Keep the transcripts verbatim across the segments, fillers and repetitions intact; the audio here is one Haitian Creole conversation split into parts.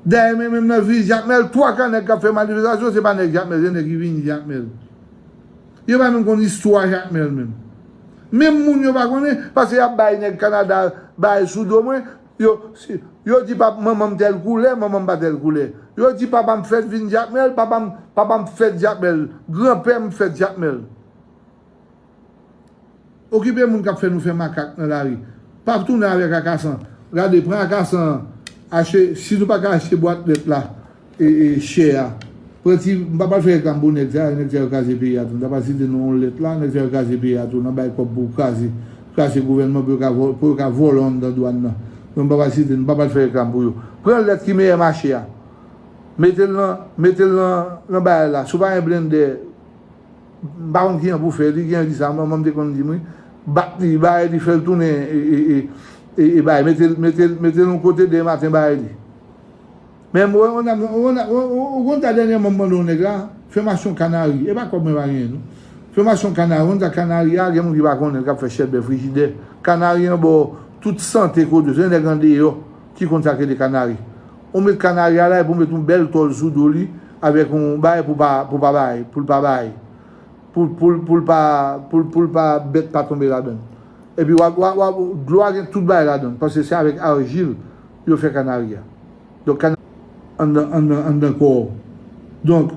Dayè, men menm nan vil Jakmèl, twa ka nèg k ap fè manifestasyon, se pa nèg Jakmèl, se nèg ki vini Jakmèl. Yo pa menm konn istwa Jakmèl menm. Menm moun yo pa konnen, paske y ap bay nèg Kanada bay sou do mwen. Yo, si, yo di pap, manman m tèl koulè, manman m pa tèl koulè. Yo di papa m fèt vin Jakmèl, papa m, papa m fèt Jakmèl, granpè m fèt Jakmèl. Okipe moun k ap fè nou fè makak nan lari. Pa tounen avèk akasan. Gade, pran akasan an, achte, si nou pa ka achte bwat lèt la, e, e, chè a. Pran ti, m pa pral fè reklam pou nèg sa, nèg sa yo kraze peyi a tou. M ta pral site non yon lèt la, nèg sa yo kraze peyi a tou, nan bay kòb pou kraze, kraze gouvènman pou yo ka vò-, pou yo ka vòlò anndan dwàn nan. Donk m pa pral site, m pa pral fè reklam pou yo. Pran lèt ki meyè mache a. Mete l nan, mete l nan, nan bagay la. Si w pa gen blendè, m pa konn kijan pou fè, li gen di sa, manman m te konn di m, wi. Bat li, bay li, fè l tounen, e, e, e, e, e bay, mete l, mete l, mete l yon kote, demen maten, bay li. Men mwen, ou konn ta dènyèman m mande yon nèg la, fè m achte yon kanari. E pa kòb mwen pa genyen, non. Fè m achte yon kanari, ou konn sa kanari a, gen moun ki pa konnen, k ap fè chèlbè frijidè. Kanari an ba w tout sante kote, se nèg andeyò ki konn sa k rele kanari. Ou met kanari a la, epi ou met yon bèl tòl sou do li, avèk yon bagay pou pa, pou pa bay, pou l pa bay. Pou, pou, pou l pa, pou, pou l pa bèt pa tonbe ladan l. Epi w ap, w ap, w ap, dlo a gen tout bagay ladan l, paske se avèk ajil yo fè kanari a. Donk, kanari anndan, anndan, anndan kò w. Donk,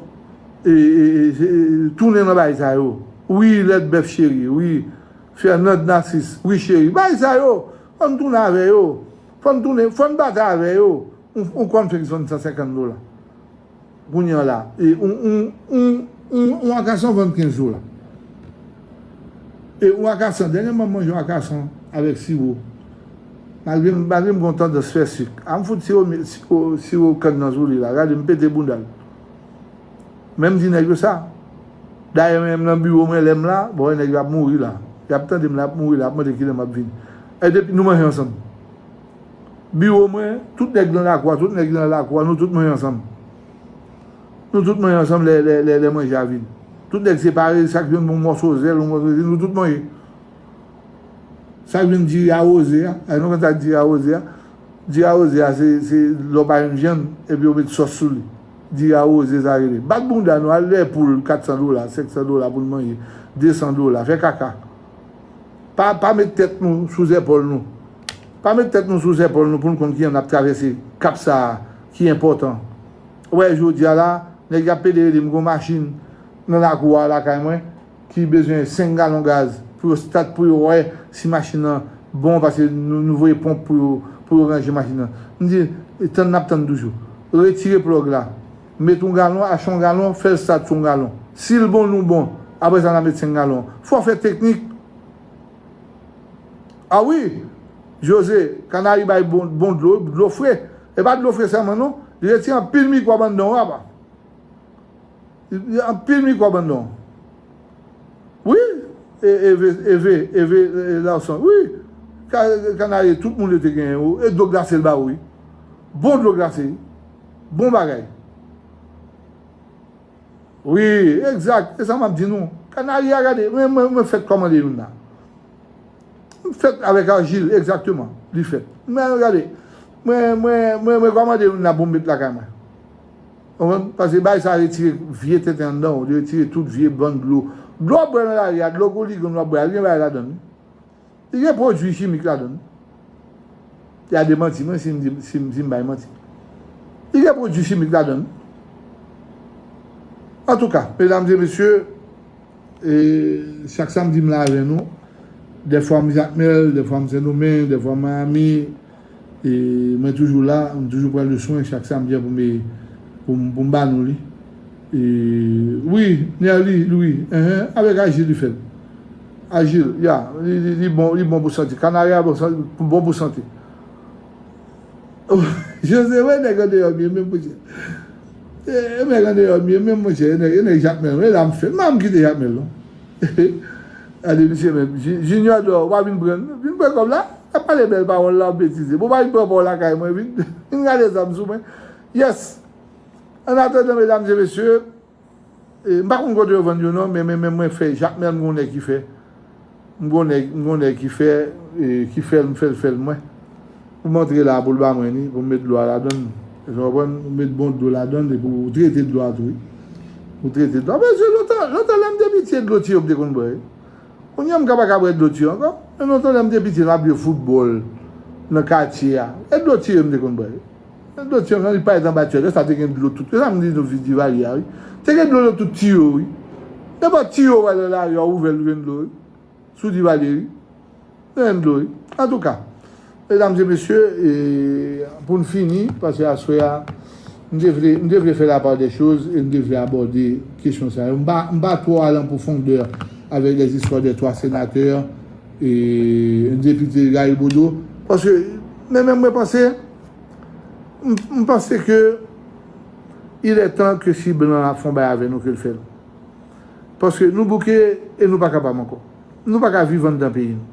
e, e, e, se, e, tounen nan bagay sa yo. Wi, Lèt Bèf cheri, wi, Fernand Narcisse, wi cheri. Bagay sa yo, fò n tounen avè yo. Fò n tounen, fò n batay avè yo. Yon, yon kòn fèk vann san senkant dola. Kounye a la, e yon, yon, yon, yon, yon akasan vann kenz dola. E yon akasan, dènyèman m manje yon akasan avèk siwo. Malgre, malgre m gen yon tandans fè sik. A m fout siwo, siwo, siwo kann nan sou li la. Gade, m pete bounda l. Men m di nèg yo sa. Dayè, menm nan biwo mwen, lè m la, bon, nèg yo ap mouri la. Y ap tande m la, y ap mouri la, y ap mande kilè m ap vini. E depi nou manje ansanm. Biwo mwen, tout nèg nan lakou a, tout nèg nan lakou a, nou tout manje ansanm. Nou tout manje ansanm lè, lè, lè, lè manje a vini. Tout nèg separe, chak jwenn yon mòso zèl, yon mòso zèl, nou tout manje. Sa k vin diri awoze a, a nou konn sa diri awoze a. Diri awoze a, se, se lè w pa jwenn vyann, epi yo met sòs sou li. Diri awoze sa rele. Bat bounda nou, al lè poul kat san dola, senk san dola pou n manje, de san dola, fè kaka. Pa, pa met tèt nou sou zèpòl nou. Pa met tèt nou sou zèpòl nou pou n konn kijan n ap travèse kap sa a ki enpòtan. Ou wè, jodi a la, nèg y ap pede rele m gon machin nan lakou a lakay mwen ki bezwen senk galon gaz pou yo stat, pou yo wè si machin nan bon, paske nou, nou voye ponp pou yo, pou yo ranje machin nan. M di, e tann n ap tann toujou. Retire plòg la. Met yon galon, achte yon galon, fè l stat sou yon galon. Si l bon, nou bon. Apre sa, n a met senk galon. Fò fè teknik. A wi, Jose, Kanari bay bon, bon dlo, dlo fre. E pa dlo fre sèlman, non. Li retire anpil mikwòb anndan w, apa. Anpil mikwòb anndan. Wi, e, Eve, Eve, Eve, e, Larson, wi. Ka, Kanari, tout moun yo te genyen, wi. E dlo glase l ba ou, wi. Bon dlo glase, wi. Bon bagay. Wi, egzak. E sa m ap di nou. Kanari a, gade, mwen, mwen, mwen fèk kòmande youn la. M fèt avèk ajil, egzakteman, li fèt. Men gade, mwen, mwen, mwen, mwen kòmande youn la pou m met lakay mwen. Konprann? Paske bagay sa retire vye tenten anndan w, li retire tout vye bann dlo. Dlo w ap bwè nan lari a, dlo Goligon w ap bwè a, li gen bagay ladan l, wi. Li gen pwodui chimik ladan l, wi. Y a demanti mwen si m di, si m, si m bay manti. Li gen pwodui chimik ladan l, wi. Antouka, medam e mesye, E, chak samdi m la avè nou. Dèfwa m Jakmèl, dèfwa m Sendomeng, dèfwa m Miami. E, mwen toujou la, m toujou pran le swen chak samdi an pou m, pou m, pou m ba nou li. E, wi, Nerly, wi, enhen, avèk ajil li fèt. Ajil, ya, li, li, li bon, li bon pou sante. Kanari a bon, bon pou sante. Jose, wè nèg andeyò m ye menm, monchè. E, e nèg andeyò m ye menm, monchè, e nèg, e nèg Jakmèl, e la m fè. M pa janm kite Jakmèl, non. Gade misye menm. Ji-, Junior Dor, w pa vin pran, vin pran kòb la. N ap pale bèl pawòl la, w ap betize. Bon, w pa vin pran pa w lakay mwen, vin, vin gade zam sou mwen. Yes. Annatandan, medam e mesye, E, m pa konn kote yo vann yo non, men, men, men mwen fè, Jakmèl m gon nèg ki fè. M gon nèg, m gon nèg ki fè, e, ki fè l, m fè l, fè l mwen. Pou m antre la, pou l ba mwen li, pou m met dlo a ladan l. Ou konprann? Ou met bon dlo ladan l, epi ou trete dlo a tou, wi. Ou trete dlo a. Mesye, lontan, lontan lè m te piti, e dlo tiyo m te konn bwè, wi. Kounye a m ka pa ka bwè dlo tiyo ankò. Men lontan lè m te piti, n ap jwe foutbòl nan katye a. E dlo tiyo m te konn bwè, wi. E dlo tiyo, nan li parèt anba tiyo, lè sa te gen dlo tout. Se sa m di nou, Divalye a, wi. Te gen dlo nan tout tiyo, wi. Nenpòt tiyo ou wè nan lari a, ou ouvè l, ou jwenn dlo, wi. Sou Divalye, wi. Jwenn dlo, wi. Antouka, medam e mesye, e, pou n fini, paske aswè a, m te vle, m te vle fè la part des choses e m te vle abòde kesyon sa yo. M pa, m pa twò al an pwofondè avèk les histoires des trois sénateurs, e, depite Gary Bodeau, paske, men menm mwen panse, m, m panse ke il est temps que si blan ap fè yon bagay avè nou, ke l fè l. Paske nou bouke e nou pa kapab ankò. Nou pa ka viv anndan peyi nou.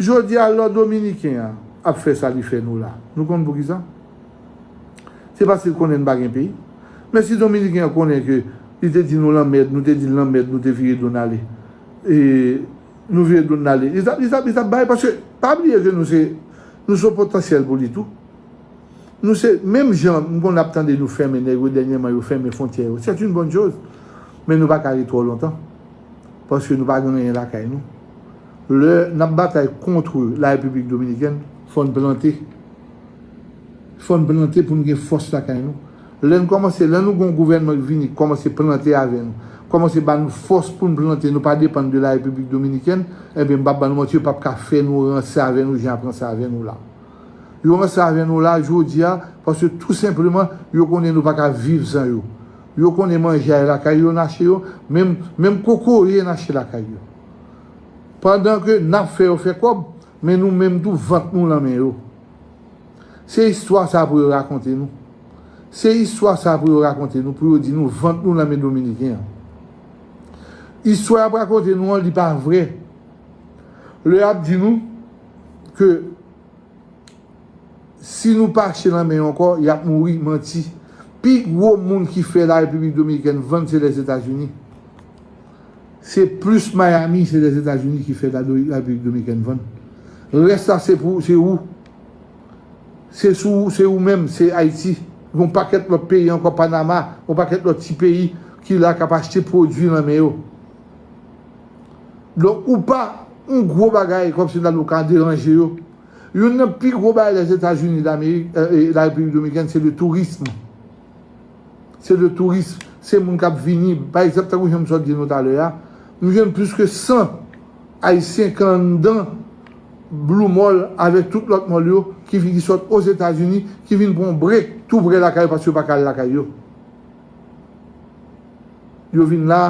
Jodi a, lò Dominiken an ap fè sa li fè nou la, nou konn poukisa? Se paske l konnen n pa gen peyi. Men si Dominiken an konnen ke li te di nou lanmèd, nou te di l lanmèd, nou te vire do n ale. E nou vire do n ale. Li t ap, li t ap, li t ap bay, paske pa bliye ke nou se, nou se yon potansyèl pou li tou. Nou se, menm jan m konn ap tande nou fèmen nèg yo dènyèman, yo fèmen fwontyè yo. C'est une bonne chose. Men nou pa ka ret twò lontan. Paske nou pa gen anyen lakay nou. Lè n ap batay kont la Repiblik Dominikèn, fò n plante. Fò n plante pou n gen fòs lakay nou. Lè n kòmanse, lè nou gen yon gouvènman ki vini, kòmanse plante avè nou, kòmanse ba nou fòs pou n plante, nou pa depann de la Repiblik Dominikèn, ebyen, m p ap ba nou manti, yo p ap ka fè nou ranse avè nou jan y ap ranse avè nou la. Yo ranse avè nou la jodi a, paske tou senpleman, yo konnen nou pa ka viv san yo. Yo konnen manje a lakay yo n achte yo, menm, menm kokoye n achte lakay yo. Pandan ke n ap fè yo fè kòb, men nou menm tou, vant nou nan men yo. Se istwa sa pou yo rakonte nou. Se istwa sa pou yo rakonte nou, pou yo di nou vant nou nan men Dominiken an. Istwa y ap rakonte nou an, li pa vrè. Lè y ap di nou ke si nou pa achte nan men yo ankò, y ap mouri, manti. Pi gwo moun ki fè la Repiblik Dominikèn vann, se Lèzetazini. Se plis Miami, se Lèzetazini ki fè la, la Repiblik Dominikèn vann. Rès la, se pou, se ou. Se sou, se ou menm, se Ayiti. Gon pakèt lòt peyi ankò, Panama, gon pakèt lòt ti peyi ki la k ap achte pwodui nan men yo. Donk, ou pa yon gwo bagay kòmsi nan nou ka deranje yo. Youn nan pi gwo bagay Lèzetazini Damerik, e, e, la Repiblik Dominikèn, se le tourisme. Se le tourisme. Se moun k ap vini. Pa egzanp, tankou jan m sot di nou talè a, m jwenn plis ke san Ayisyen k anndan Blue Mall avèk tout lòt mall yo ki vin, ki sot Ozetazini, ki vin pran yon brek tou prè lakay yo paske yo pa ka al lakay yo. Yo vin la,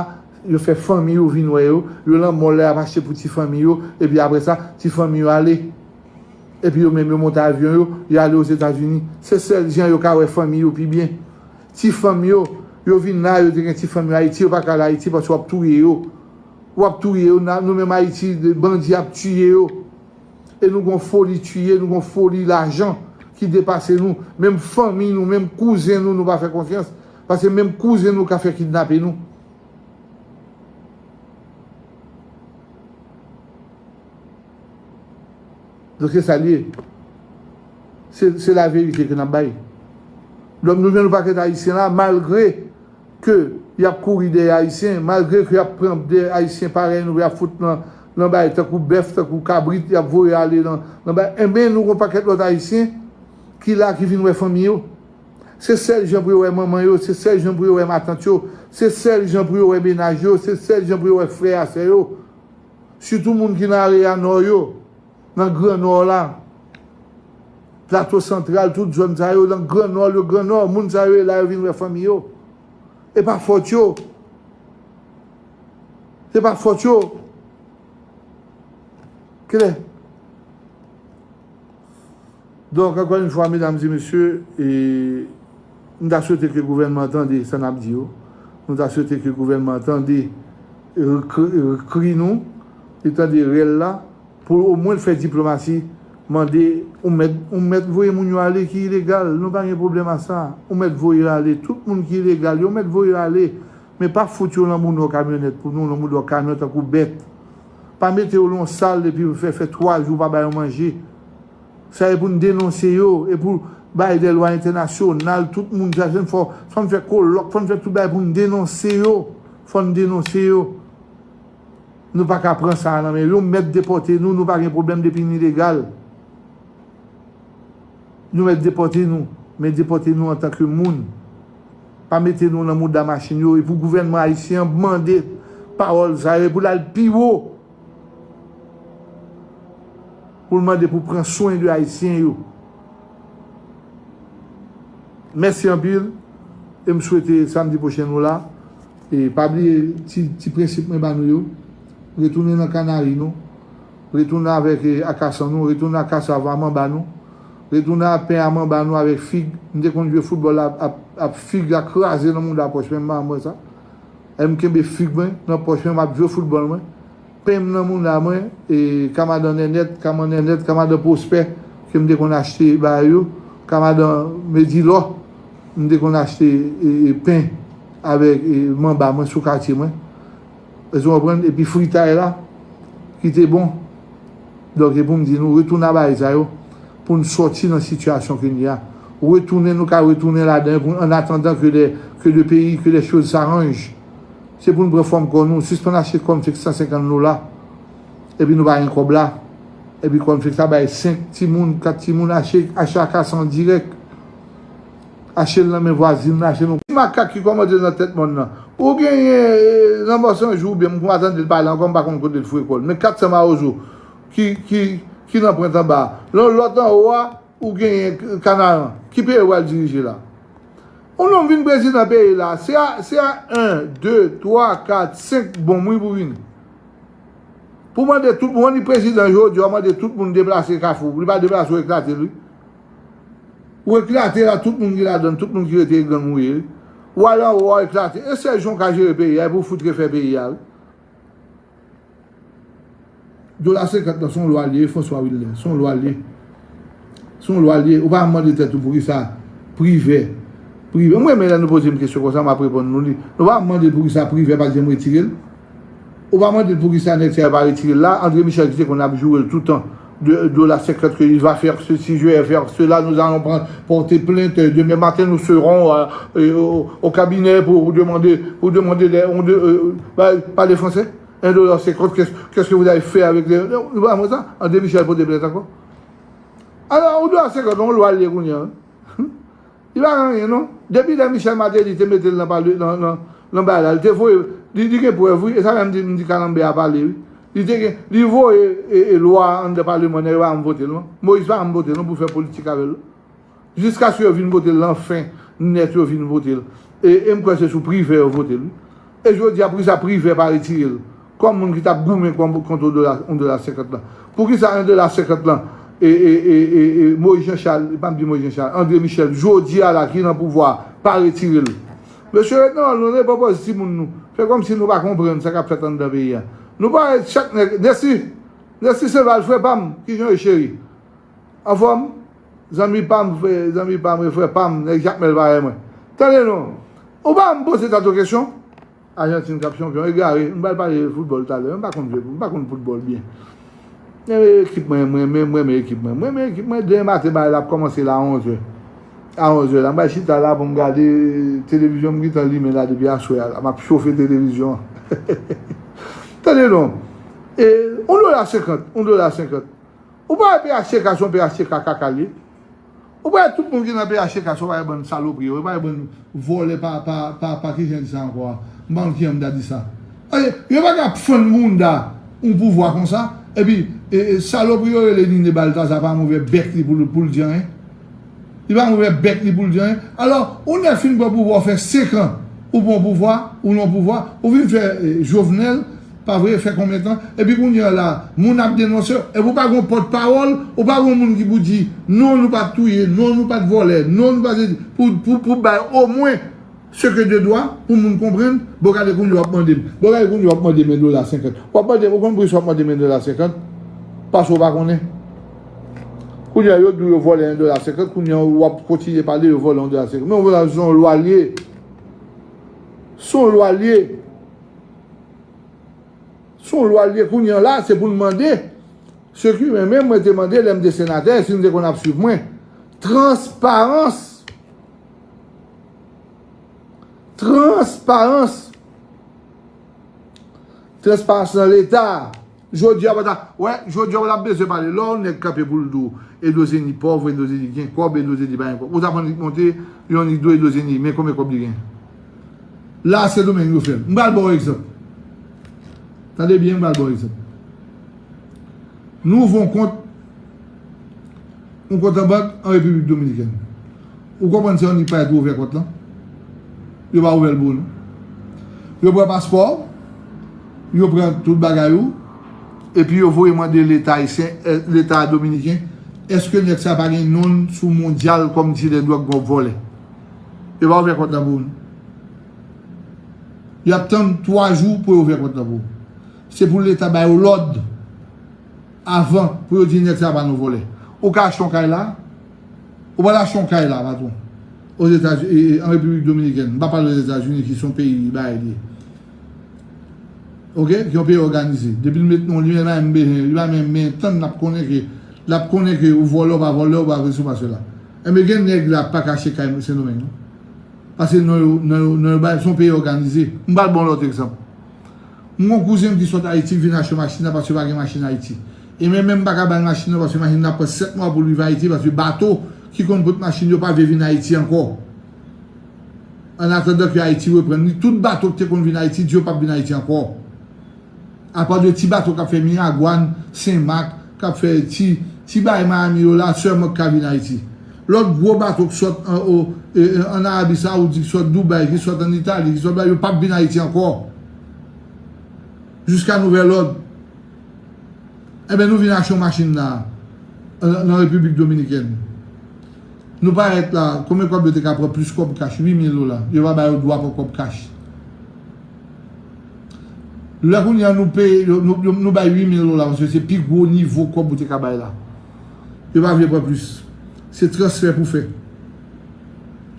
yo fè fanmi yo vin wè yo, yo nan mall la, y ap achte pou ti fanmi yo, epi apre sa, ti fanmi yo ale. Epi yo menm yo monte avyon yo, yo ale Ozetazini. Se sèl jan yo ka wè fanmi yo pi byen. Ti fanm yo, yo vin la, yo te gen ti fanm yo Ayiti, yo pa ka al Ayiti paske w ap touye yo. W ap touye yo, na-, nou menm Ayiti, bandi ap tiye yo. E nou gon foli tiye, nou gon foli lajan ki depase nou. Menm fanmi nou, menm kouzen nou, nou pa fè konfyans. Paske menm kouzen nou ka fè kidnape nou. Donk, se sa l ye. Se, se laverite ke n ap bay. Donk, nou jwenn yon pakèt Ayisyen la, malgre ke y ap kouri dèyè Ayisyen, malgre ke y ap pran de Ayisyen parèy nou, y ap fout nan, nan bay, tankou bèf, tankou kabrit, y ap voye ale nan, nan bay. Enben, nou gon pakèt lòt Ayisyen ki la, ki vin wè fanmi yo. Se sèl jan pou yo wè manman yo, se sèl jan pou yo wè matant yo, se sèl jan pou yo wè mennaj yo, se sèl jan pou yo wè frè a sè yo. Sitou moun ki nan area nò yo, nan Gran Nò la, Plato Santral, tout zòn sa yo, nan Gran Nò, le Gran Nò, moun sa yo e la yo vin wè fanmi yo. E pa fòt yo. Se pa fòt yo. Klè. Donk, ankò yon fwa, medam e mesye, e, m ta swete ke gouvènman an tande sa n ap di yo. Nou ta swete ke gouvènman an tande, e, kri, e, kri nou, li tande rèl la, pou omwen l fè diplomasi, mande, ou mèt, ou mèt voye moun yo ale ki ilegal, nou pa gen pwoblèm a sa. Ou mèt voye ale tout moun ki ilegal yo, ou mèt voye yo ale. Men pa fout yo lanmou nò kamyonèt pou nou, lanmou nò kamyon tankou bèt. Pa mete yo nan yon sal epi fè, fè twa jou pa ba yo manje. Sa e pou n denonse yo, e pou, bay de lwa entènasyonal, tout moun sa, fò, fò n fè kolòk, fò n fè tout bagay pou n denonse yo. Fò n denonse yo. Nou pa ka pran sa a nan men yo. Mèt depòte nou, nou pa gen pwoblèm depi n ilegal. Nou mèt depòte nou, men depòte nou antanke moun. Pa mete nou nan mouda machin yo. E pou gouvènman ayisyen an mande pawòl sa yo, e pou l al pi wo. Pou l mande pou pran swen de Ayisyen yo. Mèsi anpil. E m swete samdi pwochen nou la. E pa bliye ti, ti prensip mwen ba nou yo. Retounen nan kanari nou. Retounen avèk, eh, akasan nou. Retounen ak kasav a manba nou. Retounen ak pen a manba nou avèk fig. M te konn jwe foutbòl ap, ap, ap fig la kraze nan mouda pòch mwen, m pa wè sa. E m kenbe fig mwen nan pòch mwen, m ap jwe foutbòl mwen. Pen m nan mouda mwen, e kamadan Nènèt, kamadan Nènèt, kamadan Pwospè, ke m te konn achte ba yo, kamadan Medilò, m te konn achte, e, e, pen avèk, e, manba mwen sou katye mwen. Èske w konprann? Epi fritay la, ki te bon. Donk, e pou m di nou, retounen a bagay sa yo, pou n sòti nan sitiyasyon ke n ye a. Retounen, nou ka retounen ladan, pou, en attendant que les, que le pays, que les choses s'arrangent. Se pou n pran fòm kò nou, sispann achte kònflèks san senkant dola. Epi nou pa gen kòb la. Epi kònflèks la bay senk timoun, kat timoun, achte, achte akasan dirèk. Achte l nan men vwazin nan, achte l nan. Ti makak ki kòmande nan tèt mòn nan. Ou genyen, eh, lanmò san jou, oubyen m pa tande l pale ankò, m pa konn kote l foure kò l. Men kat san mawozo ki, ki, ki nan pwent anba a. Lòt anwo a, ou genyen Kanaran. Ki peyi w al dirije la? Yon nonm vin prezidan peyi la, se a, se a en, de, twa, kat, senk bonm wi pou vini. Pou mande tout moun, li prezidan jodi, w a mande tout moun deplase Kafou. Li pa deplase, w eklate l, wi. Ou eklate la, tout moun ki ladan, tout moun ki rete gang ou ye, wi. W al anwo, w eklate. E sèl jan w ka jere peyi a, e pou w fout refè peyi a, wi. Dola senkant lan, se yon lwa l ye, François Wilner, se yon lwa l ye. Se yon lwa l ye. Ou pa mande tèt ou poukisa Privè. Privè. Mwen renmen lè nou poze m kesyon konsa, m ap reponn nou li. Nou pa mande poukisa Privè pa t janm retire l. Ou pa mande l poukisa nèg sa yo pa retire l la. André Michel ki te konn ap joure l toutan de, de la senkant que il va faire ceci, je vais faire cela, nous allons prendre, porter plainte, demain matin nous serons euh, euh, au, au cabinet pour demander, pour demander les, on de, euh, bah, parler français. Un dollar cinquante, qu'est-ce, qu'est-ce que vous allez faire avec les... Non, nou pa mwen sa. André Michel pote plent ankò. Alò, yon dola senkant, yon lwa l ye kounye a. Li pa gen anyen, non. Depi lè Michel Martelly te mete l nan pale, nan, nan, nan bagay la, li te voye, li, li gen prèv, wi, e sa fè m di, m di Kalanbè a pale, wi. Li te gen, li voye, e, e, lwa a anndan paleman, nèg yo pa janm vote l, non. Moïse pa janm vote l, non, pou fè politik avè l. Jiskaske yo vin vote l, anfen, nèt yo vin vote l. E, e m kwè se sou Privè yo vote l, wi. E jodi a, poukisa Privè pa retire l? Kòm moun ki t ap goumen kont, kont yon dola, yon dola senkant lan. Poukisa yon dola senkant lan, e, e, e, e, e, Moïse Jean Charles, pa m di Moïse Jean Charles, André Michel, jodi a la, ki nan pouvwa, pa retire l? Mesye Renan, nou repopoze timoun nou. Fè kòmsi nou pa konprann sa k ap fèt anndan peyi a. Nou pa wè chak nèg, Nesly, Nesly Saint-Val, frè pa m, kijan w ye, cheri? Anfòm? Zanmi pa m, frè, zanmi pa m, frè pa m, nèg Jakmèl parèy mwen. Tande non. Ou pa m poze tèt ou kesyon? Ajantin k ap chanpyon, egare. M pral pale foutbòl talè. M pa konn jwe, m pa konn foutbòl byen. Men ekip mwen, mwen, mwen, mwen renmen ekip mwen. Mwen renmen ekip mwen, demen maten bagay la ap kòmanse la a onz è. A onz è la, m pral chita la pou m gade televizyon, m gentan limen la depi aswè a la. M ap chofe televizyon an. Tande non. E, yon dola senkant, yon dola senkant. Ou pa wè P H T K se yon P H T K kaka l ye? Ou pa wè tout moun ki nan P H T K se yon pakèt bann salopri yo, yon pakèt bann vòlè pa, pa, pa, pa kijan di sa ankò a? M pa konn kijan m ta di sa. Yo pa ka fann mounda yon pouvwa konsa, epi, e, e, salopri yo rele Nine Baltazar pa ouvè bèk li pou l, pou l di anyen. Li pa ouvè bèk li pou l di anyen. Alò, ou nèk fin pran pouvwa, ou fè senk an, ou pran pouvwa, ou nan pouvwa, ou vin fè, e, Jovenel, pa vre, fè konbyen tan? Epi kounye a la, moun ap denonse w, epi ou pa gon pòtpawòl, ou pa gon moun ki pou di, non, nou pa t touye, non, nou pa t vòlè, non, nou pa t, pou, pou, pou bay omwen ce que de droit, pou moun konprann. Bon, gade kounye a w ap mande m, bon, gade kounye a w ap mande m yon dola senkant. W ap mande m, ou konn poukisa w ap mande m yon dola senkant? Paske w pa konnen. Kounye a, yo di w yo vòlè yon dola senkant, kounye a, w ap kontinye pale, yo vòlè yon dola senkant. Men yon dola, se yon lwa l ye. Se yon lwa l ye. Se yon lwa l ye kounye a la, se pou n mande. Sekiren menm, mwen te mande lè m te senatè, si n te konn ap swiv mwen. Transparans. Transparans. Transparans nan Leta. Jodi a, w pa ta, wè, jodi a, w pa ta bezwen pale. Lè yon nèg kanpe pou l di w, Edozeni pòv, Edozeni gen kòb, Edozeni pa gen kòb. Ou t ap annik monte, yon nèg di w Edozeni, men konbyen kòb li gen. La, Sendomeng yo fè l. M pral ba w egzanp. Tande byen, m pral ba w egzanp. Nou ouvri yon kont, yon kont an bank an Repiblik Dominikèn. Ou konprann se yon nèg parèt ouvè kont lan? Yo pa ouvè l pou ou, non. Yo pran paspò w, yo pran tout bagay ou, epi yo voye mande Leta ayisyen, eh, Leta dominiken, èske nèg sa pa gen non l sou mondyal kòm dilè dwòg, kòm vòlè? Yo pa ouvè kont lan pou ou, non. Y ap tann twa jou pou yo ouvè kont lan pou ou. Se pou Leta ba yo lòd avan pou yo di nèg sa pa nan vòlè. Ou ka achte yon kay la, ou pral achte yon kay la, patwon. Ozetazini, e, e, an Repiblik Dominikèn, m pa pale Ozetazini ki se yon peyi bagay li ye. Oke? Ki yon peyi òganize. Depi l met non li, li pa menm bezwen, li pa menm men tann l ap konnen ke, l ap konnen ke ou vòlè, ou pa vòlè, ou pa sesi, ou pa sela. Enben gen nèg la pa ka achte kay Sendomeng, non. Paske non yo, non yo, non yo bay, se yon peyi òganize. M pral ba w lòt egzanp. M gon kouzen m ki sot Ayiti, ki vin achte machin nan paske pa gen machin Ayiti. E men menm m pa ka ba l machin nan paske machin nan pran sèt mwa pou l rive Ayiti paske bato ki konn pot machin yo pa vle vin Ayiti ankò. An atandan ke Ayiti reprann li, tout bato ki te konn vin Ayiti di yo p ap vin Ayiti ankò. Apa de ti bato k ap fè Miragwàn, Senmak, k ap fè ti, ti bay Miami yo la, sèlman k ka vin Ayiti. Lòt gwo bato k sot an, o, e, e, an Arabi Sawoudit, ki sot Dubai, ki sot an Itali, ki sot la, yo p ap vin Ayiti ankò. Jiska nouvèl òd. Enben, nou vin achte yon machin la, nan, nan Repiblik Dominikèn. Nou parèt la, konbyen kòb yo te ka pran plis kòb kach? Uit mil dola. Yo pa ba yo dwa pran kòb kach. Lè kounye a nou peye, yo, nou, yo, nou bay uit mil dola, paske se pi gwo nivo kòb ou te ka bay la. Yo pa vle pran plis. Se transfè pou fè.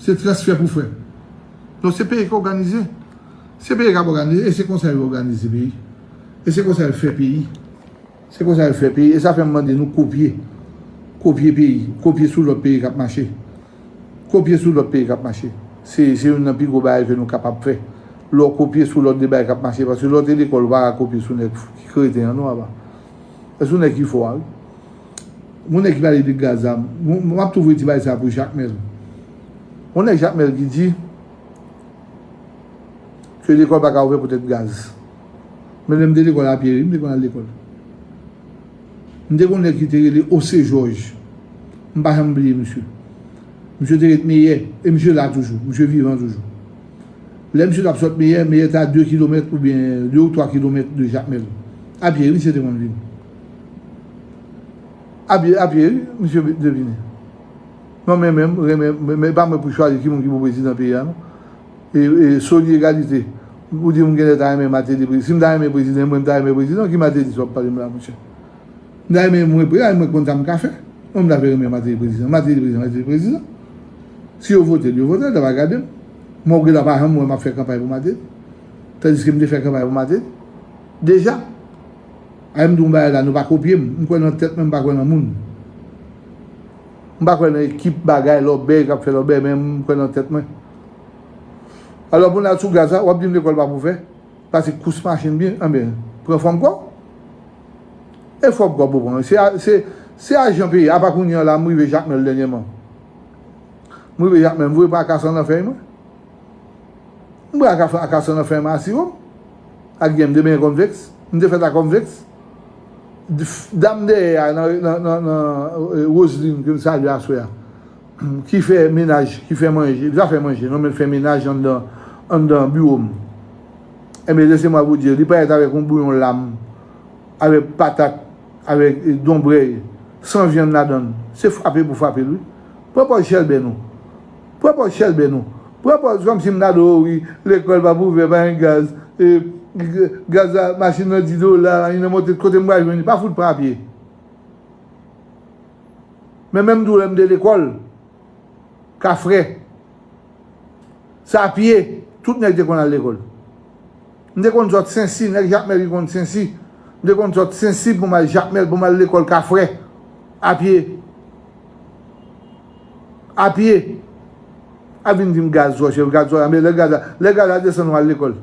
Se transfè pou fè. Donk, se peyi k òganize. Se peyi k ap òganize, e se konsa yo òganize peyi. E se konsa yo fè peyi. Se konsa yo fè peyi. E sa fè m mande nou kopye. Kopye peyi. Kopye sou lòt peyi k ap mache. Kopye sou lòt peyi k ap mache. Se, se youn nan pi gwo bagay ke nou kapab fè. Lè w kopye sou lòt de bagay k ap mache. Paske lè w te lekòl, ou pa ka kopye sou nèg ki kreten an, non, apa. E sou nèg ki fò a, wi. Yon nèg ki pale de gaz la. M, m ap tou voye ti bagay sa pou Jakmèl. Yon nèg Jakmèl ki di, ke lekòl pa ka ouvè poutèt gaz. Men lè m te lekòl a pye, wi, m te konn al lekòl. M te gon nèg ki te rele Ose Jòj. M pa janm bliye misye. Misye te ret Meyè, e misye la toujou. Misye vivan toujou. Lè misye t ap sot Meyè, Meyè te a de kilomèt oubyen de ou twa kilomèt de Jakmèl. A pye, wi, misye te konn vin. A pye, a pye, wi, misye te vini. Non, men menm, renmen, men, men pa mwen pou chwazi ki moun ki pou prezidan peyi a, non. E, e, soli egalite. Ou di m genlè ta renmen Martelly prezidan. Si m ta renmen prezidan, mwen m ta renmen prezidan, ki Martelly sa w ap pale m la, monchè? M ta renmen mwen, mwen, mwen konn sa m ka fè. Mwen m ta fè renmen Martelly prezidan. Martelly prezidan, Martelly prezidan. Si yo vote l, yo vote l, yo pa gade m. Mwen ou genlè pa janm wè m ap fè kanpay pou Martelly. Tandiske m te fè kanpay pou Martelly. Deja. Ay m di w yon bagay la, nou pa kopye m. M kwè nan tèt mwen, m pa kwè nan moun. M pa kwè nan ekip bagay lòbèy k ap fè lòbèy, men m kwè nan tèt mwen. Alò, pou n al sou gaz la, w ap di m lekòl pa pou fè. Pase kous machin byen, anben, pran fòm kò w. E fòm kò w pou pran. Se, se, se ajan peyi, apa kounye a la, m rive Jakmèl dènyèman. M rive Jakmèl, m voye pran akasan nan fèy mwen. M pran akasan nan fèy mwen, asire w. Ak gen m te benyen Convex. M te fèt ak Convex. Dam dèyè a nan, nan, nan, nan, eh, Roseline, ke m salye aswè a. Ki fè menaj, ki fè manje, li pa fè manje, non, men l fè menaj anndan, anndan biwo m. Enben, laissez-moi vous dire, li parèt avèk yon bouyon lam, avèk patat, avèk, eh, donbrèy, san vyann ladan l. Se frape pou frape l, wi. Pran pòz chèlbè nou. Pran pòz chèlbè nou. Pran pòz kòmsi m ta di w, wi, lekòl p ap ouvè, pa gen gaz, eh, g-, gaz la, machin nan di dola, li nan monte, kote m pral jwenn li, pa fout pran apye. Men menm tou lè m te lekòl, Kafrè, se apye, tout nèg te konn al lekòl. M te konn sot Sensi, nèg Jakmèl ki konn Sensi. M te konn sot Sensi pou m al Jakmèl, pou m al lekòl Kafrè, apye. A pye. A vin di m gaz twò chè, gaz twò chè. Men lè gaz la, lè gaz la desann, w al lekòl.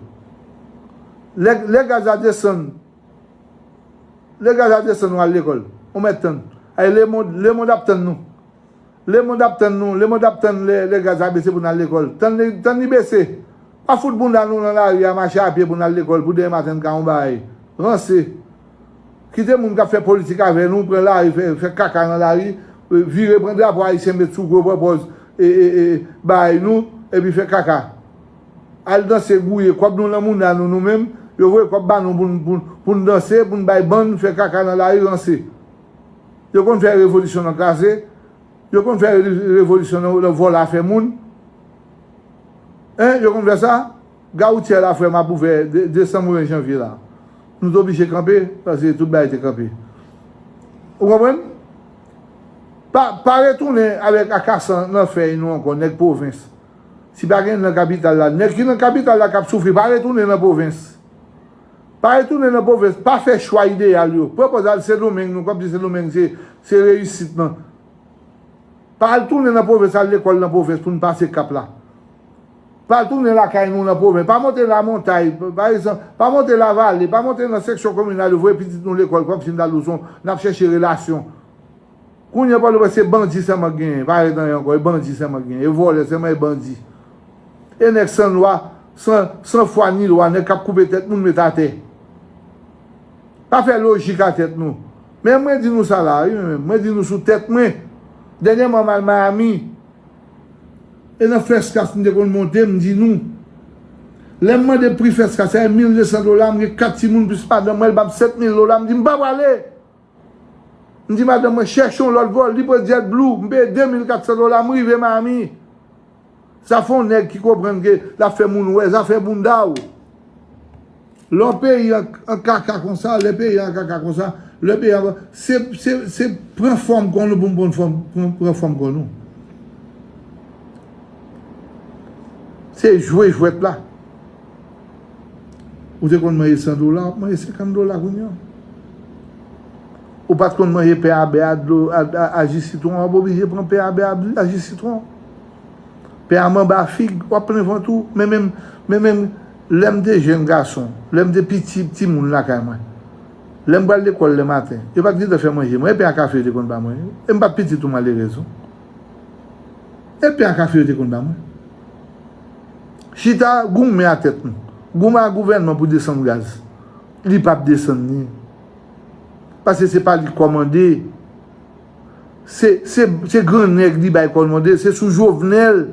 Lè, lè gaz la desann, lè gaz la desann, w al lekòl. Ou mèt tann. Ay, lemonn, lemonn ap tann nou. Lemonn ap tann nou. Lemonn ap tann lè, lè gaz la bese pou n al lekòl. Tann li, tann li bese. Pa fout bounda nou nan lari a, mache a pye pou n al lekòl, pou demen maten n ka yon bagay. Ranse. Kite moun k ap fè politik avè nou, pran lari, fè, fè kaka nan lari, vire pran drapo ayisyen met sou gwo pwòpòz, e, e, e, bay nou, epi fè kaka. Al danse gouye kòb nou nan mounda nou, nou menm, yo voye kòb ba nou pou n, pou n, pou n danse, pou n bay bann, fè kaka nan lari, ranse. Yo konn fè revolisyon nan kraze, yo konn fè re-, revolisyon nan, nan vòlò afè moun. Hein, yo konn fè sa? Gawoutye la, frè m, ap ouvè de-, desanm ou ven janvye la. Nou te oblije kanpe, paske tout bagay te kanpe. Ou konprann? Pa, pa retounen avèk akasan nan fèy nou ankò, nèg pwovens. Si pa gen nan kapital la, nèg ki nan kapital la k ap soufri, pa retounen nan pwovens. Pa retounen nan pwovens, pa fè chwa ideyal yo. Pran pòz al Sendomeng, nou kòmsi Sendomeng se, se reyisit lan. Pa al tounen nan pwovens, al lekòl nan pwovens pou n pase kap la. Pa al tounen lakay nou nan pwovens. Pa monte Lamontay, pa egzanp, pa monte Lavale, pa monte nan seksyon kominal yo, voye pitit nou lekòl kòmsi n ta di w se yon, n ap chèche relasyon. Kounye a Pòtoprens se bandi sèlman k genyen, pa ret anyen ankò, e bandi sèlman k genyen, e vòlè sèlman, e bandi. E nèg san lwa, san, san fwa ni lwa, nèg k ap koupe tèt moun met atè. Pa fè lojik a tèt nou. Men mwen di nou sa la, wi, men mwen di nou sou tèt mwen. Dènyèman m al Miami. E nan first class m te konn monte, m di nou. Lè m mande pri first class, se mil de san dola, m gen kat timoun plis madanm mwen, l ban m sèt mil dola, m di m pa prale. M di madanm mwen, chèche yon lòt vòl, li pran JetBlue, m peye de mil kat san dola, m rive Miami. Sa fè yon nèg ki konprann ke l ap fè moun wè zafè bounda w. Lè w peyi an, an kaka konsa, lè peyi an kaka konsa, lè peyi an, se, se, se pran fòm kò nou pou n pran fòm, pran, pran fòm kò nou. Se jwe jwèt la. Ou te konn manje san dola, w ap manje senkant dola kounye a. Ou pa t konn manje pen a bè a dlo, a, a, a ji sitwon, w ap oblije pran pen a bè a, a ji sitwon. Pen a manba fig, w ap plen vant ou. Men menm, men menm, lè m te jèn gason, lè m te piti, timoun lakay mwen, lè m pral lekòl lè maten, yo pa t gentan fè manje mwen. E pen a kafe yo te konn ba mwen. E m pa t pitit ou malerèz, non. E pen a kafe yo te konn ba mwen. Chita goumen a tèt nou. Goumen a gouvènman pou desann gaz. Li p ap desann li. Paske se pa li k kòmande. Se, se, se gran nèg li bay kòmande. Se sou Jovenel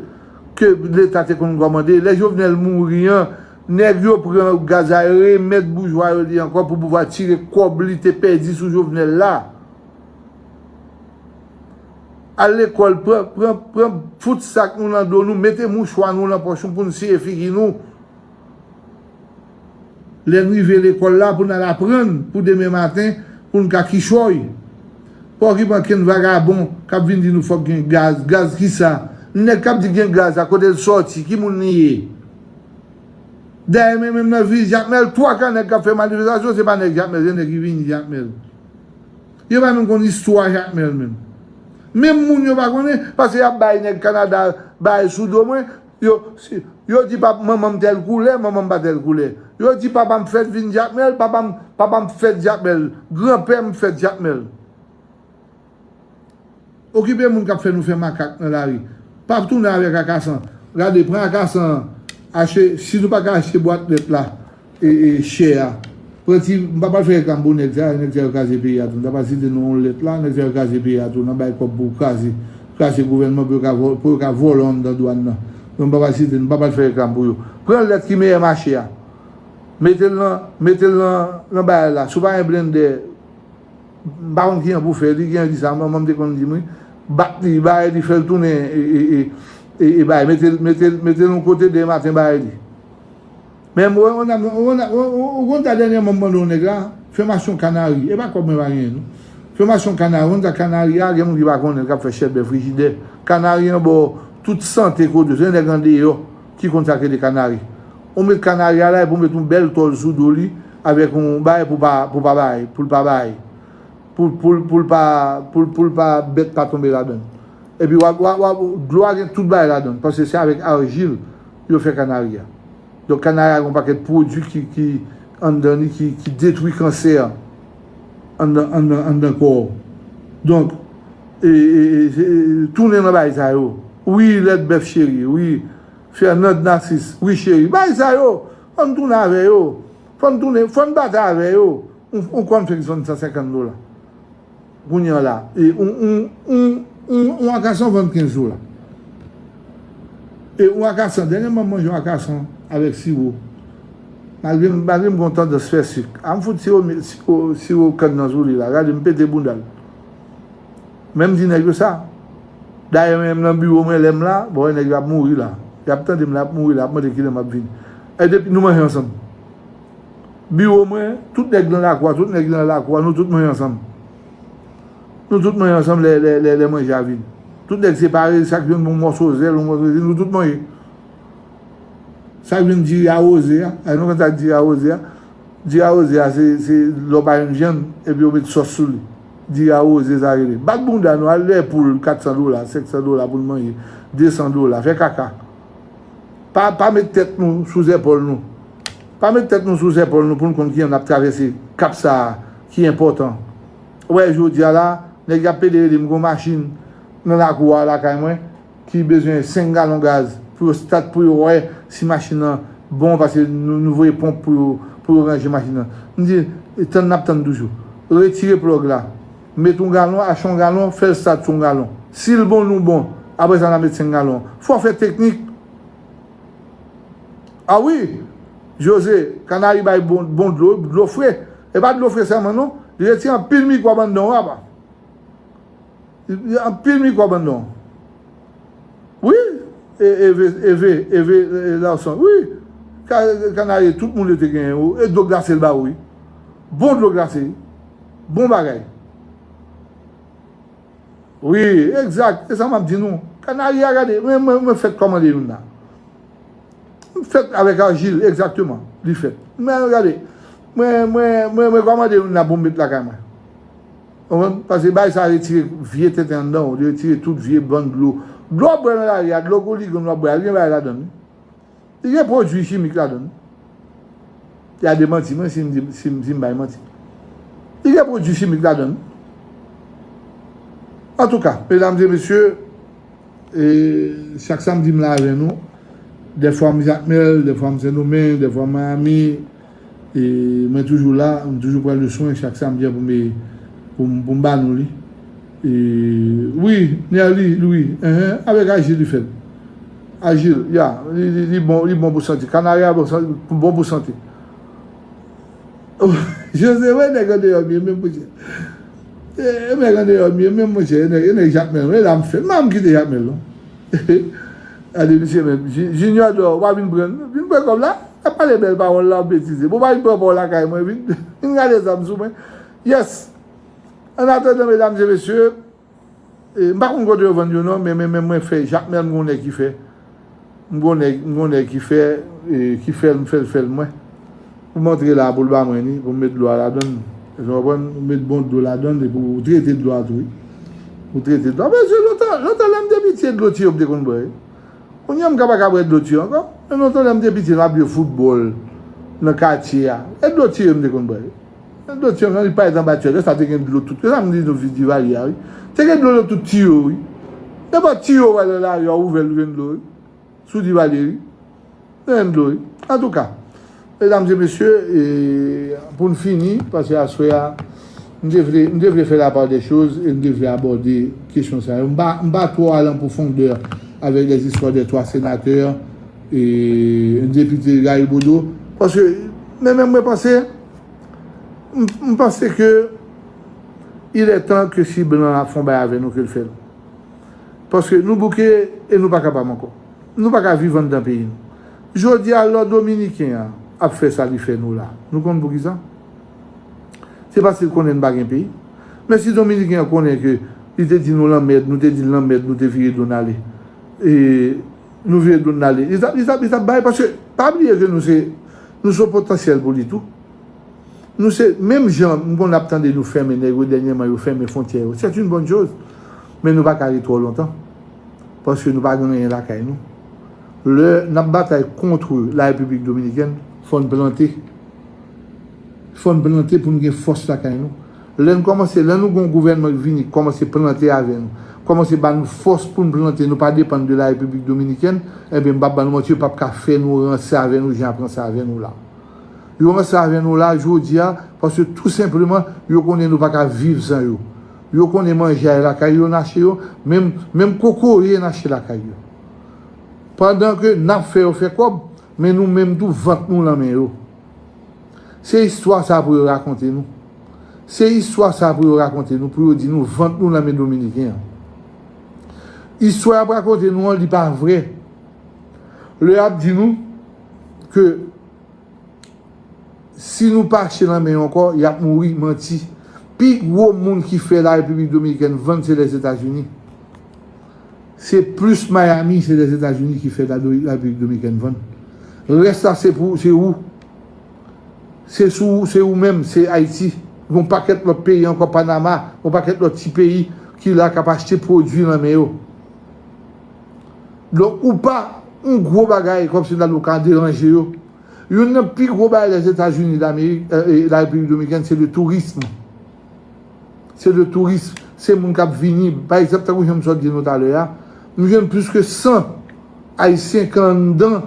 ke Leta te konn kòmande. Lè Jovenel mouri an, nèg yo pran gaz la, remèt boujwa yo li ankò pou pouvwa tire kòb li te pèdi sou Jovenel la. Al lekòl, pran, pran, pran, fout sak nou nan do nou, mete mouchwa nou nan pòch nou pou n siye figi nou. Lè n rive lekòl la, pou n al aprann, pou demen maten, pou n ka kichòy. Pa okipe ankenn vagabon k ap vin di nou fòk gen gaz. Gaz kisa? Nèg k ap di gen gaz la, kote l sòti? Ki moun li ye? Dayè, men menm nan vil Jakmèl, twa ka nèg k ap fè manifestasyon, se pa nèg Jakmèl, se nèg ki vini Jakmèl. Yo pa menm konn istwa Jakmèl menm. Menm moun yo pa konnen, paske y ap bay nèg Kanada bay sou do mwen, yo, si, yo di pap, manman m tèl koulè, manman m pa tèl koulè. Yo di papa m fèt vin Jakmèl, papa m, papa m fèt Jakmèl, granpè m fèt Jakmèl. Okipe moun k ap fè nou fè makak nan lari. Pa tounen avèk akasan. Gade, pran akasan an, achte, si nou pa ka achte bwat lèt la, e, e, chè a. Pran ti, m pa pral fè reklam pou nèg sa, nèg sa yo kraze peyi a tou. M ta pral site non yon lèt la, nèg sa yo kraze peyi a tou, nan bay kòb pou kraze, kraze gouvènman pou yo ka vò-, pou yo ka vòlò anndan dwàn nan. Donk m pa pral site, m pa pral fè reklam pou yo. Pran lèt ki meyè mache a. Mete l nan, mete l nan, nan bagay la. Si w pa gen blendè, m pa konn kijan pou fè li, kijan di sa, manman m te konn di m, wi. Bat li, bay li, fè l tounen, e, e, e, e, e bay, mete l, mete l, mete l yon kote, demen maten, bay li. Men mwen, ou konn ta dènyèman m mande yon nèg la, fè m achte yon kanari. E pa kòb mwen pa genyen, non. Fè m achte yon kanari. Ou konn sa kanari a, gen moun ki pa konnen, k ap fè chèlbè frijidè. Kanari an ba w tout sante kote, se nèg andeyò ki konn sa k rele kanari. Ou met kanari a la, epi ou met yon bèl tòl sou do li, avèk yon bagay pou pa, pou pa bay, pou l pa bay. Pou, pou, pou l pa, pou, pou l pa, bèt pa tonbe ladan l. Epi w ap, w ap, w ap, dlo a gen tout bagay ladan l, paske se avèk ajil yo fè kanari a. Donk, kanari a gen yon pakèt pwodui ki, ki anndan li, ki, ki detwi kansè anndan, anndan, anndan kò w. Donk, e, e, e, e, tounen nan bagay sa yo. Wi, Lèt Bèf cheri, wi, Fernand Narcisse, wi, cheri. Bagay sa yo, fò n tounen avè yo. Fò n tounen, fò n batay avè yo. Yon, yon kòn fèk vann san senkant dola. Kounye a la, e yon, yon, yon, yon, yon akasan vann kenz dola. E yon akasan, dènyèman m manje yon akasan avèk siwo. Malgre m, malgre m gen yon tandans fè sik. A m fout siwo, siwo, siwo kann nan sou li la. Gade, m pete bounda l. Men m di nèg yo sa. Dayè, menm nan biwo mwen, lè m la, bon, nèg yo ap mouri la. Y ap tande m la, ap mouri la, ap mande kilè m ap vini. E depi nou manje ansanm. Biwo mwen, tout nèg nan lakou a, tout nèg nan lakou a, nou tout manje ansanm. Nou tout manje ansanm lè, lè, lè, lè manje a vin. Tout nèg separe, chak jwenn yon mòso zèl, yon mòso zèl, nou tout manje. Sa k vin diri awoze a, a nou konn sa diri awoze a. Diri awoze a, se, se lè w pa jwenn vyann, epi yo met sòs sou li. Diri awoze, sa rele. Bat bounda nou, al lè poul kat san dola, senk san dola pou n manje, de san dola, fè kaka. Pa, pa met tèt nou sou zèpòl nou. Pa met tèt nou sou zèpòl nou pou n konn kijan n ap travèse kap sa a ki enpòtan. Ou wè, jodi a la, nèg y ap pede rele m gon machin nan lakou a lakay mwen ki bezwen senk galon gaz pou yo stat, pou yo wè si machin nan bon, paske nou, nou voye ponp pou yo, pou yo ranje machin nan. M di, tann n ap tann toujou. Retire plòg la. Met yon galon, achte yon galon, fè l stat sou yon galon. Si l bon, nou bon. Apre sa, n a met senk galon. Fò fè teknik. A wi, Jose, kanari bay bon, bon dlo, dlo fre. E pa dlo fre sèlman non, li retire anpil mikwòb anndan w apa. Anpil mikwòb anndan w. Wi, e, Eve, Eve, Eve, e, Lawson, wi. Ka, kanari, tout moun yo te genyen, e dlo glase l ba ou, wi. Bon dlo glase, wi. Bon bagay. Wi, egzak. E sa m ap di nou. Kanari a, gade, mwen, mwen, mwen fèk kòmande youn la. M fèk avèk ajil, egzakteman. Li fèt. Men gade, mwen, mwen, mwen, mwen kòmande youn la pou m met lakay mwen. Konprann? Paske bagay sa retire vye tenten anndan w, li retire tout vye bann dlo. Dlo w ap bwè nan lari a, dlo Goligon w ap bwè a, li gen bagay ladan l, wi. Li gen pwodui chimik ladan l. Y a demanti mwen si m di, si m, si m bay manti. Li gen pwodui chimik ladan l. Antouka, medam e mesye, e, chak samdi m la avè nou. Dèfwa m Jakmèl, dèfwa m Sendomeng, dèfwa m Miami. E mwen toujou la, m toujou pran le swen chak samdi an pou m, pou m, pou m ba nou li. E, wi, Nerly Louis, enhen, avèk ajil li fèt. Ajil, ya, li, li, li bon, li bon pou sante. Kanari a bon, san- bon pou sante. Jose, wè nèg andeyò m ye menm, monchè. E, e nèg andeyò m ye menm, monchè, e nèg, e nèg Jakmèl, e la m fè. M pa m kite Jakmèl, non. Gade misye menm. Ji- Junior Dor, w pa vin pran, vin pran kòb la. Ap pale bèl pawòl la, w ap betize. Bon, pa vin pran pa w lakay mwen, vin, vin gade zam sou mwen. Yes. Annatandan, medam e mesye, e, m pa konn kote yo vann yo non, men, men, men mwen fè, Jakmèl m gon nèg ki fè. M gon nèg, m gon nèg ki fè, e, ki fè l, m fè l, fè l mwen. Pou m antre la, pou l ba mwen li, pou m met dlo a ladan l. Ou konprann? Ou met bon dlo ladan l, epi ou trete dlo a tou, wi. Ou trete dlo a. Paske lontan, lontan lè m te piti, e dlo tiyo m te konn bwè, wi. Kounye a m ka pa ka bwè dlo tiyo ankò. Men lontan lè m te piti, m ap jwe foutbòl nan katye a. E dlo tiyo m te konn bwè. E dlo tiyo m nan, li parèt anba tiyo. Lè sa te gen dlo tout. Se sa m di nou, Divalye a, wi. Te gen dlo nan tout tiyo, wi. Nenpòt tiyo w wè nan lari a, ou ouvè l, ou jwenn dlo, wi. Sou Divalye, wi. Ou jwenn dlo, wi. Antouka, medam e mesye, e, pou n fini, paske aswè a, m te vle, m te vle fè la part des choses e m te vle abòde kesyon sa yo. M pa, m pa twò al an pwofondè avèk les histoires des trois sénateurs e depite Gary Bodeau. Paske, men menm mwen panse, m, m panse ke il est temps que si blan ap fè yon bagay avè nou, ke l fè l. Paske nou bouke e nou pa kapab ankò. Nou pa ka viv anndan peyi nou. Jodi a, lò Dominiken an ap fè sa li fè nou la, nou konn poukisa? Se paske l konnen n pa gen peyi. Men si Dominiken an konnen ke li te di nou lanmèd, nou te di l lanmèd, nou te vire do n ale. E nou vire do n ale. Li t ap, li t ap, li t ap bay, paske pa bliye ke nou se, nou se yon potansyèl pou li tou. Nou se, menm jan m konn ap tande nou fèmen nèg yo dènyèman, yo fèmen fwontyè yo. C'est une bonne chose. Men nou pa ka ret twò lontan. Paske nou pa gen anyen lakay nou. Lè n ap batay kont la Repiblik Dominikèn, fò n plante. Fò n plante pou n gen fòs lakay nou. Lè n kòmanse, lè nou gen yon gouvènman ki vini, kòmanse plante avè nou, kòmanse ba nou fòs pou n plante, nou pa depann de la Repiblik Dominikèn, ebyen, m p ap ba nou manti, yo p ap ka fè nou ranse avè nou jan y ap ranse avè nou la. Yo ranse avè nou la jodi a, paske tou senpleman, yo konnen nou pa ka viv san yo. Yo konnen manje a lakay yo n achte yo, menm, menm kokoye n achte lakay yo. Pandan ke n ap fè yo fè kòb, men nou menm tou vant nou nan men yo. Se istwa sa pou yo rakonte nou. Se istwa sa pou yo rakonte nou, pou yo di nou vant nou nan men Dominiken an. Istwa y ap rakonte nou an, li pa vrè. Lè y ap di nou ke si nou pa achte nan men yo ankò, y ap mouri, manti. Pi gwo moun ki fè la Repiblik Dominikèn vann se Lèzetazini. Se plis Miami, se Lèzetazini ki fè la, la Repiblik Dominikèn vann. Rès la se pou, se ou. Se sou, se ou menm, se Ayiti. Gon pakèt lòt peyi ankò, Panama, gon pakèt lòt ti peyi ki la k ap achte pwodui nan men yo. Donk, ou pa yon gwo bagay kòmsi nan ou ka deranje yo. Youn nan pi gwo bagay Lèzetazini Damerik, eh, eh, la Repiblik Dominikèn, se le tourisme. Se le tourisme. Se moun k ap vini. Pa egzanp, tankou jan m sot di nou talè a, m jwenn plis ke san Ayisyen ki anndan